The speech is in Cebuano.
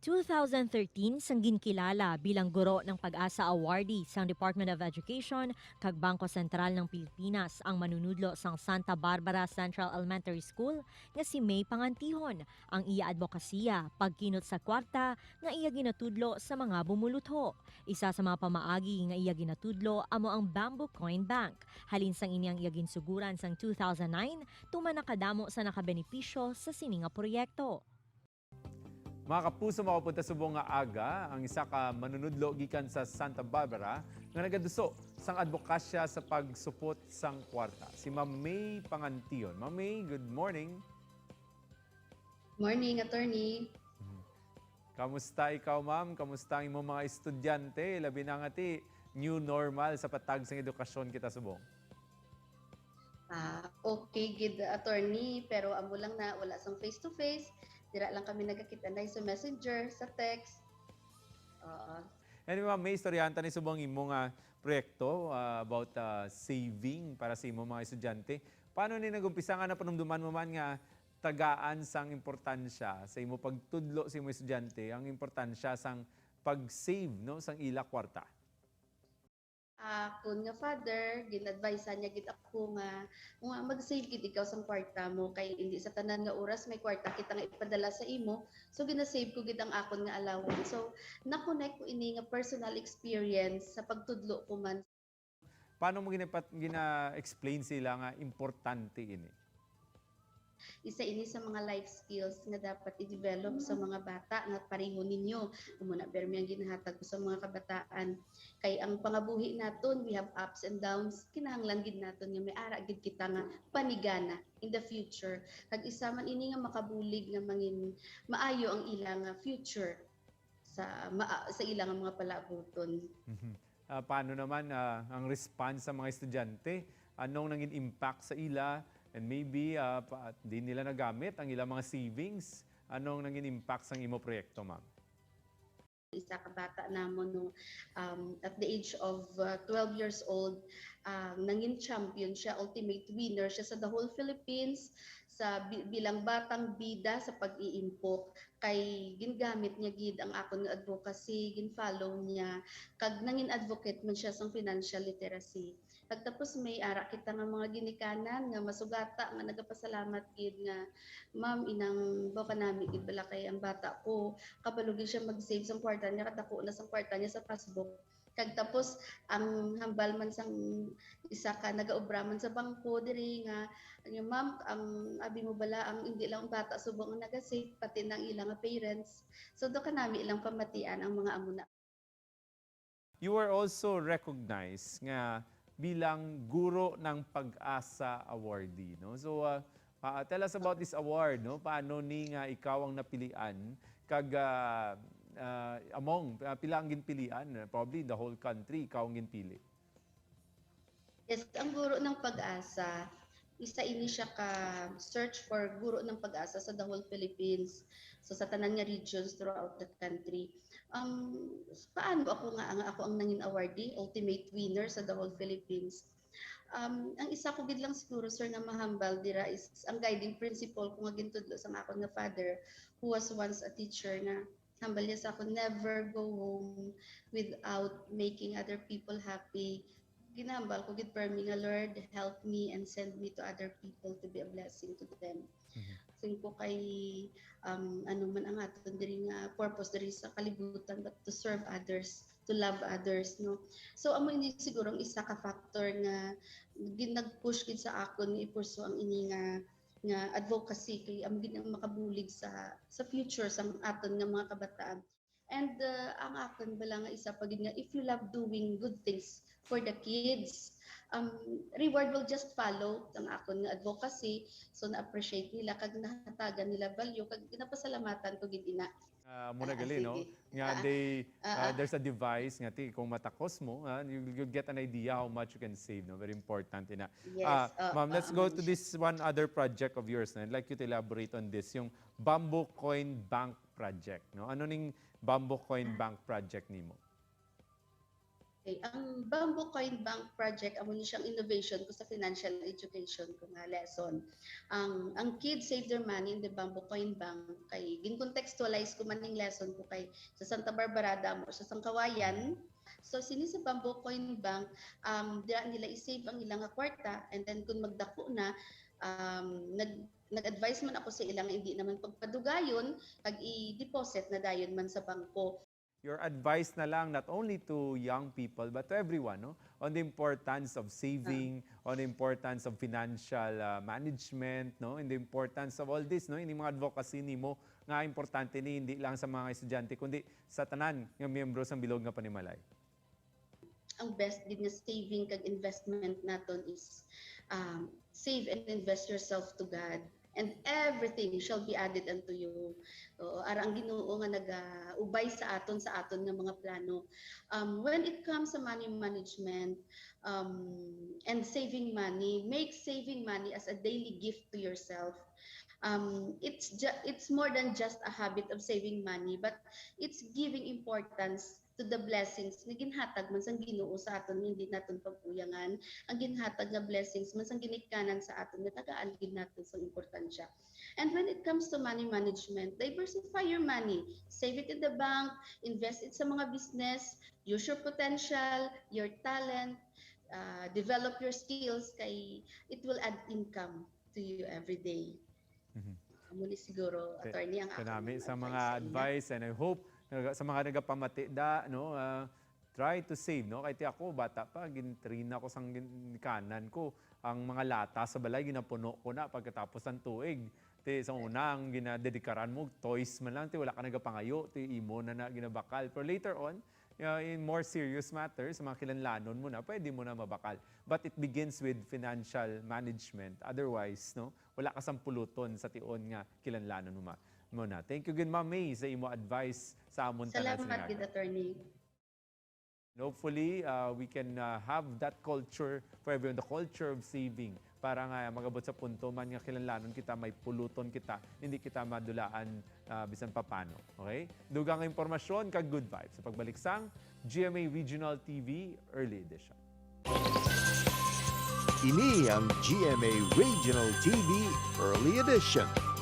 2013 sang ginkilala bilang Guro ng Pag-asa Awardee sang Department of Education kag Bangko Sentral ng Pilipinas ang manunudlo sang Santa Barbara Central Elementary School nga si May Pangantihon. Ang iya advokasya, pagkinot sa kwarta nga iya ginatudlo sa mga bumulutho. Isa sa mga pamaagi nga iya ginatudlo amo ang Bamboo Coin Bank. Halin sang iniyang iya ginsuguran sang 2009, tuman nakadamo sa nakabenepisyo sa sini nga proyekto. Mga kapuso, makapunta subong nga aga ang isa ka manunudlo gikan sa Santa Barbara nga nagaduso sang advokasya sa pagsupot sang kwarta. Si Ma'am May Pangantion. Ma'am May, good morning. Morning, attorney. Kamusta ikaw, ma'am? Kamusta ang imong mga estudyante? Labi na nga ti new normal sa patag sang edukasyon kita subong. Ah, okay gid, attorney, pero amo lang na wala sang face to face. Dira lang kami nagakita na sa Messenger, sa text. Oo. Anyway, Ma'am May, istoryanta ni subong imo nga proyekto about saving para sa imong mga estudyante. Paano ni nagumpisa nga napanumduman mo man nga tagaan sang importansya sa imo pagtudlo sa imo estudyante, ang importansya sang pag-save, no, sang ila kwarta? Akon nga father, gin-advise niya gid ako nga mag-save gid ikaw sang kwarta mo kay hindi sa tanan nga oras may kwarta kita nga ipadala sa imo. So gina-save ko gid ang akon nga allowance. So na-connect ko ini nga personal experience sa pagtudlo ko man. Paano mo gina-explain sila nga importante ini? Isa ini sa mga life skills nga dapat i-develop sa mga bata nga pareho ninyo. Amo na permi ang ginahatag ko sa mga kabataan kay ang pangabuhi naton, we have ups and downs. Kinahanglan gid naton nga may ara gid kita nga panigana in the future, kag isa man ini nga makabulig nga mangin maayo ang ilang future sa ilang mga palaabuton. Paano naman ang response sa mga estudyante? Anong nangin impact sa ila? And maybe di nila nagamit ang ilang mga savings. Anong nangin impact sa imo proyekto, ma'am? Isa ka bata namo, no, at the age of 12 years old, nangin champion siya, ultimate winner siya sa the whole Philippines sa bilang batang bida sa pag-iimpok, kay gingamit niya gid ang akon nga advocacy, gin-follow niya kag nangin advocate man siya sa financial literacy. Kag tapos may ara kita nga mga ginikanan nga masugata nga nagapasalamat gid nga, "Ma'am, inang baka nami gid bala kay ang bata ko kabalo gid siya mag-save sang kwarta niya, kadako na sang kwarta niya sa passbook." Kag tapos ang hambal man sang isa ka nagaobra man sa bangko diri nga, ano, "Ma'am, ang abi mo bala ang hindi lang ang bata subong ang naga-save, pati ng ilang nga parents." So daw kanami ilang pamatian ang mga amo na. You were also recognized nga bilang Guro ng Pag-asa awardee, no? So tell us about this award, no? Paano ni nga ikaw ang napilian kag among pila ang ginpilian, probably the whole country ikaw ang ginpili? Yes, ang Guro ng Pag-asa, isa ini siya ka search for Guro ng Pag-asa sa the whole Philippines. So sa tanan nga regions throughout the country. Paano ako nga ako ang nangin awardee, ultimate winner sa the whole Philippines? Ang isa ko gid lang siguro, sir, nga mahambal dira is ang guiding principle ko nga gintudlo sa akon nga father who was once a teacher, nga hambal niya sa ako, "Never go home without making other people happy." Ginahambal ko gid permi nga, "Lord, help me and send me to other people to be a blessing to them." So ko kay ano man ang aton diri nga purpose diri sa kalibutan but to serve others, to love others, no? So amo ini siguro ang isa ka factor nga ginag-push gid sa akon nga i-pursue ang ini nga advocacy kay amo gid ang makabulig sa future sa aton nga mga kabataan. And ang akon bala nga isa pa gid nga if you love doing good things for the kids, reward will just follow. Ang akon nga advocacy, so na-appreciate nila kag nahatagan nila value kag ginapasalamatan ko gid ina. Muna gali, no? Sige. Nga they there's a device nga ti kung matakos mo, you get an idea how much you can save, no? Very important ina. Yes. Ma'am, let's go to this one other project of yours, no? I'd like you to elaborate on this, yung Bamboo Coin Bank project, no? Ano ning Bamboo Coin Bank project nimo? Okay, ang Bamboo Coin Bank Project, amo ni siyang innovation ko sa financial education ko nga lesson. Ang kids save their money in the Bamboo Coin Bank kay gin-contextualize ko man ning lesson ko kay sa Santa Barbara damo sa Sangkawayan. So sini sa Bamboo Coin Bank, dira nila i-save ang ilang nga kwarta and then kung magdako na, nag-advise man ako sa ilang hindi naman pagpadugayon pag i-deposit na dayon man sa bangko. Your advice na lang not only to young people but to everyone, no, on the importance of saving, on the importance of financial management, no, and the importance of all this, no, ini mga advocacy nimo nga importante ni hindi lang sa mga estudyante kundi sa tanan nga miyembro sa bilog nga panimalay. Ang best gid nga saving kag investment naton is save and invest yourself to God and everything shall be added unto you. Oo, ara ang Ginoo nga nagaubay sa aton nga mga plano. When it comes sa money management and saving money, make saving money as a daily gift to yourself. It's more than just a habit of saving money, but it's giving importance to the blessings nga ginhatag man sang Ginoo sa aton nga hindi naton pag-uyangan, ang ginhatag nga blessings man sang ginikanan sa aton nga tagaan gid naton sang importansya. And when it comes to money management, diversify your money, save it in the bank, invest it sa mga business, use your potential, your talent, develop your skills kay it will add income to you every day. Amo ni siguro, attorney, ang akong Kanami sa advice mga sa ila. Advice and I hope sa mga nagapamati da, no, try to save, no, kay ti ako bata pa gintrina ko sang kanan ko ang mga lata sa balay, ginapuno ko na pagkatapos ng tuig. Ti sa unang ginadedikaran mo toys man lang, ti wala ka nagapangayo, ti imo na na ginabakal, pero later on, in more serious matters, sa mga kilanlanon mo na, pwede mo na mabakal, but it begins with financial management. Otherwise, no, wala ka sang puluton sa tion nga kilanlanon mo ma mo na. Thank you gid, Ma'am May, sa imo advice sa amon tanan Salamat sa gid, attorney. And hopefully, we can have that culture for everyone, the culture of saving, para nga magabot sa punto man nga kilanlanon kita, may puluton kita, hindi kita madulaan bisan papano. Okay? Dugang impormasyon kag good vibes sa pagbalik sang GMA Regional TV Early Edition. Ini ang GMA Regional TV Early Edition.